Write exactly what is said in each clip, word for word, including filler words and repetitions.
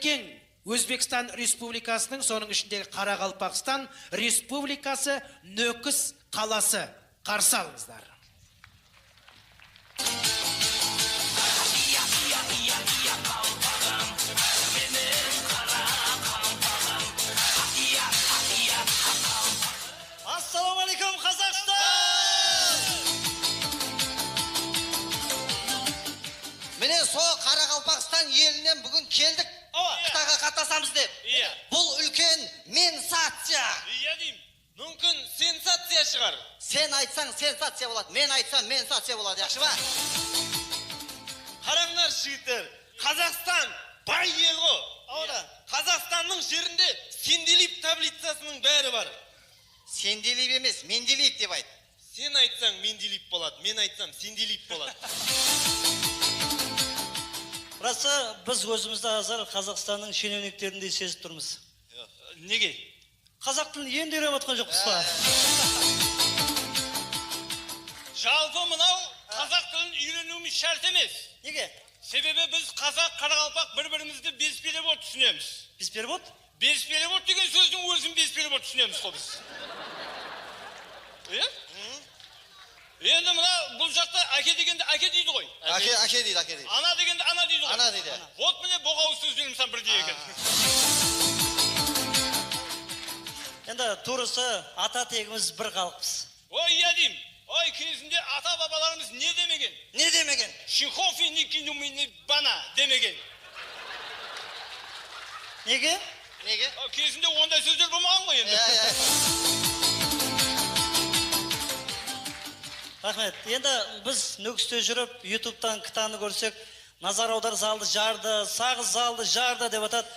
Keń Ózbekstan Respublikasınıń, sonıń ishinde Qaraqalpaqstan Respublikası, Nókis qalası. Qarsı alıńızlar. Assalawma aleykum, Qazaqstan! Mine, sol Qaraqalpaqstan elinen búgin keldik. Awa. Qıtayǵa qatnasamız dep. Iya. Bul úlken mensaciya. Iya deyim. Múmkin, sensaciya shıǵar. Sen aytsań, sensaciya boladı. Men aytsam, mensaciya boladı. Yaqshı ma? Qarańlar, jigitler, Qazaqstan bay el ǵo. Awa da. Qazaqstannıń jerinde Sendelib tablicasınıń bári bar. Sendelib emes, Mendelib dep ayt. Sen aytsań, Mendelib boladı, men aytsam, Sendelib boladı. Rası, biz ózimizdi házir Qazaqstannıń shenevniklerindey sezip turmız. Nege? Qazaq tilin endi úyrenip atqan joqpız ba? Jalpı mınaw qazaq tilin úyreniwimiz shárt emes. Nege? Sebebi biz qazaq, qaraqalpaq bir-birimizdi bes perevod túsinemiz. Bes perevod? Bes perevod degen sózdiń ózin bes perevod túsinemiz ǵo biz. E? Endi mına bul jaqta áke degende áke deydi ǵoy. Áke, áke deydi, áke deydi. Ana degende ana deydi ǵoy. Ana deydi. Vot, mine, boǵawız sózler mısalı birdey eken. Endi tuwrısı, ata tegimiz bir xalıqpız. Oy, iya deyim. Oy, kezinde ata-babalarımız ne demegen? Ne demegen? Шихов и не кину мне бана demegen. Nege? Nege? A, kezinde onday sózler bolmaǵan ǵoy endi. Ya, ya. Raxmet. Endi biz Nókiste júrip, YouTube'tan Ktanı kórsek, nazar awdarıp, zaldı jardı, saǵız zaldı jardı dep atadı.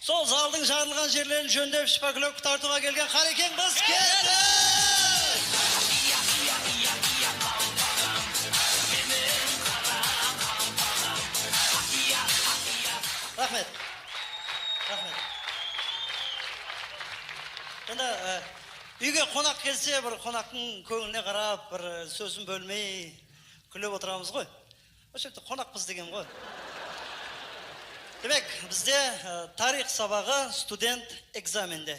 Sol zaldıń jarılǵan jerlerin jóndep, shpaklevka tartıwǵa kelgen Qarekeń qız keldi! Raxmet. Raxmet. Endi, e, úyge qonaq kelse, bir qonaqtıń kóńline qarap, bir, e, sózin bólmey, kúlip otıramız ǵoy. Óshe jerde qonaqpız degen ǵoy. Demek, bizde, e, tariyx sabaǵı, student ekzamende.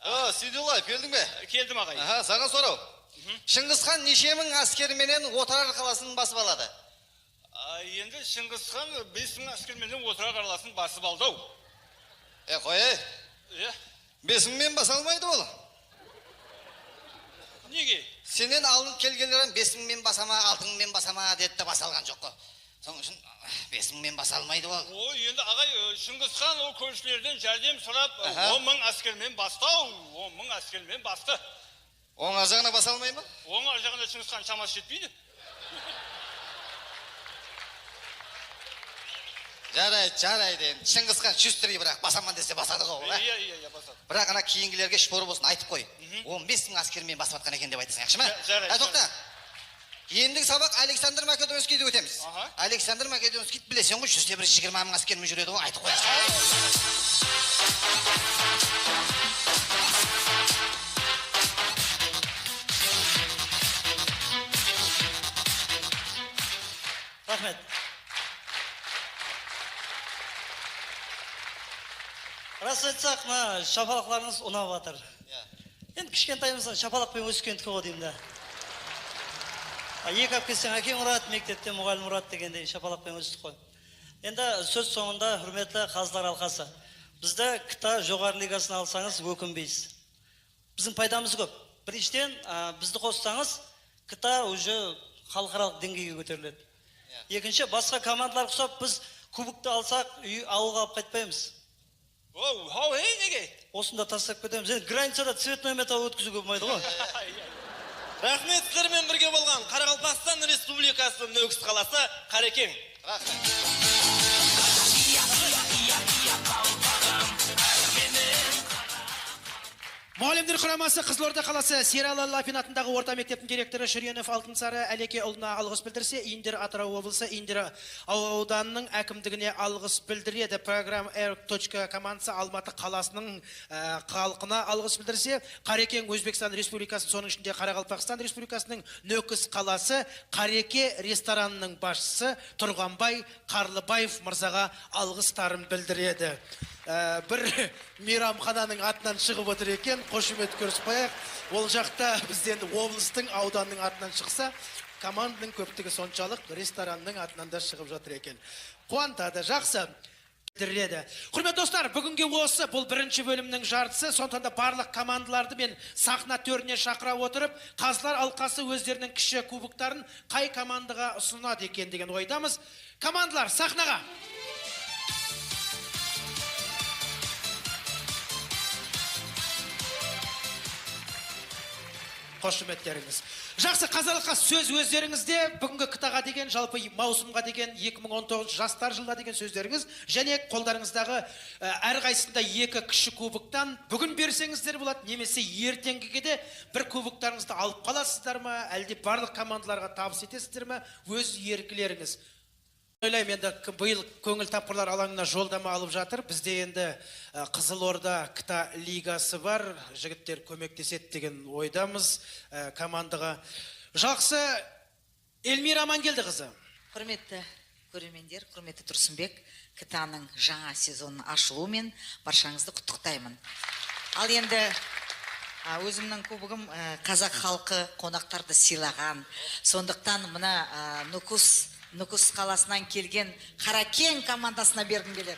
O, Seydullayeva, keldiń be? Keldim, aǵay. Aha, saǵan soraw. Shıńǵısxan neshe mıń ásker menen Otırar qalasın basıp aladı? A, endi Shıńǵısxan bes mıń ásker menen Otırar qalasın basıp aldı-aw. E, qoy, ey. E? Bes mıń menen basa almaydı ol. Nege? Sennen aldın kelgenler hám bes mıń menen basama, altı mıń menen basama dedi de, basa alǵan joq ǵo. Sonıń ushın bes mıń menen basa almaydı ol. Oy, endi aǵay, e, Shıńǵısxan ol kórshilerden járdem sorap, e, on mıń ásker menen bastı-aw, on mıń ásker menen bastı. Oń arjaǵına basa almay ma? Oń arjaǵına Shıńǵısxan shaması jetpeydi. Jaraydı, jaraydı endi. Shıńǵısxan Shustriy, biraq, basaman dese basadı ǵo ol, a? Iya, iya, iya, basadı. Biraq ana keyingilerge shpor bolsın, aytıp qoy. On bes mıń ásker menen basıp atqan eken dep aytasań, yaqshı ma? Ja-, jaraydı. Há, toqta. Endigi sabaq Aleksandr Makedonskiydi ótemiz. Aha. Aleksandr Makedonskiydi bileseń ǵoy, júzde bir jigirma mıń ásker menen júredi ǵoy, aytıp qoyasız. Raxmet. Ras aytsaq, mına shapalaqlarıńız unap atır. Iya. Endi kishkentayımızdan shapalaq penen óskendiki ǵoy deymen da. A, eki alıp kelseń, ákeń uradı, mektepte muǵallim uradı degendey shapalaq penen óstik ǵoy. Endi sóz sońında, húrmetli Qazılar alqası, bizdi Kta joqarı ligasına alsańız, ókinbeysiz. Biziń paydamız kóp. Birinshiden, a, bizdi qossańız, Kta уже xalıqaralıq deńgeyge kóteriledi. Iya. Ekinshi, basqa komandalar qusap, biz kuboktı alsaq, úy, awılǵa alıp qaytpaymız. Ow, haw, hey, nege? Osında taslap ketemiz. Endi granicada цветной metal ótkiziwge bolmaydı ǵoy. Raxmet, sizler menen birge bolǵan Qaraqalpaqstan Respublikası, Nókis qalası, Qarekeń. Raxmet. Muǵallimler quraması Qızılorda qalası Sherali Lapin atındaǵı orta mekteptiń direktorı Shúrenov Altınsarı Áleke ulına alǵıs bildirse, Inder Atıraw oblısı Inder aw-, awdanınıń ákimligine alǵıs bildiredi. Program R tochka komandısı Almatı qalasınıń, e, xalqına alǵıs bildirse, Qarekeń Ózbekstan Respublikası, sonıń ishinde Qaraqalpaqstan Respublikasınıń Nókis qalası Qareke restoranınıń basshısı Turǵanbay Qarlıbaev mırzaǵa alǵısların bildiredi. E, bir miyramxananıń atınan shıǵıp otır eken, xoshamet kórip qoyayıq. Ol jaqta bizde endi oblıstıń, awdannıń atınan shıqsa, komandanıń kópligi sonshalıq restorannıń atınan da shıǵıp jatır eken. Quwantadı, jaqsı. Bildiredi. Húrmetli doslar, búginge osı, bul birinshi bólimniń jartısı, sonlıqtan da barlıq komandalardı men saxna tórine shaqıra otırıp, Qazlar alqası ózleriniń kishi kubokların qay komandaǵa usınadı eken degen oydamız. Komandalar, saxnaǵa! Xoshametterińiz. Jaqsı, Qazlar alqası, sóz ózlerińizde. Búgingi ktaǵa degen, jalpı mawsımǵa degen, eki mıń on toǵızınshı jaslar jılına degen sózlerińiz, jáne qollarıńızdaǵı, e, hár qaysısında eki kishi kuboktan búgin berseńizler boladı, nemese erteńgige de bir kuboklarıńızdı alıp qalasızlar ma, álde barlıq komandalarǵa tabıs etesizler ma, óz erklerińiz. Oylayman, endi k-, bıyıl Kóńil tapqırlar alańına joldama alıp jatır. Bizde endi, e, Qızılorda kta ligası bar, jigitler kómeklesedi degen oydamız, e, komandaǵa. Jaqsı, Elmira Amangeldi qızı. Húrmetli kóremenler, húrmetli Tursınbek, ktanıń jańa sezonınıń ashılıwı menen barshańızdı qutlıqtayman. Al endi, a, ózimniń kubogım, e, qazaq xalqı qonaqtardı sıylaǵan, sonlıqtan mına, a, Nókis Nókis qalasınan kelgen Qarakeń komandasına bergim keledi.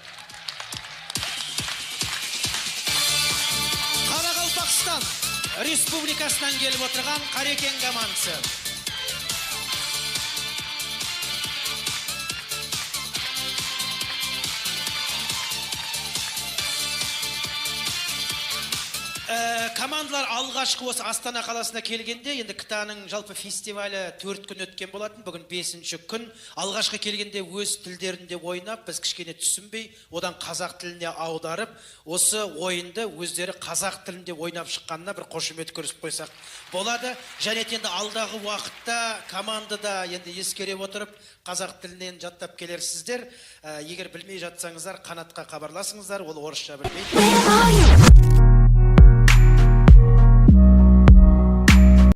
Qaraqalpaqstan Respublikasınan kelip otırǵan Qarekeń komandası. Ee, komandalar alǵashqı osı Astana qalasına kelgende, endi ktanıń jalpı festivali tórt kún ótken bolatın, búgin besinshi kún. Alǵashqı kelgende óz tillerinde oynap, biz kishkene túsinbey, odan qazaq tiline awdarıp, osı oyındı ózleri qazaq tilinde oynap shıqqanına bir xoshamet kórsetip qoysaq boladı. Jáne endi aldaǵı waqıtta komandada endi eskere otırıp, qazaq tilinen jattap kelersizler. Á, eger bilmey jatsańızlar, Qanatqa xabarlasıńızlar, ol orıssha bilmeydi.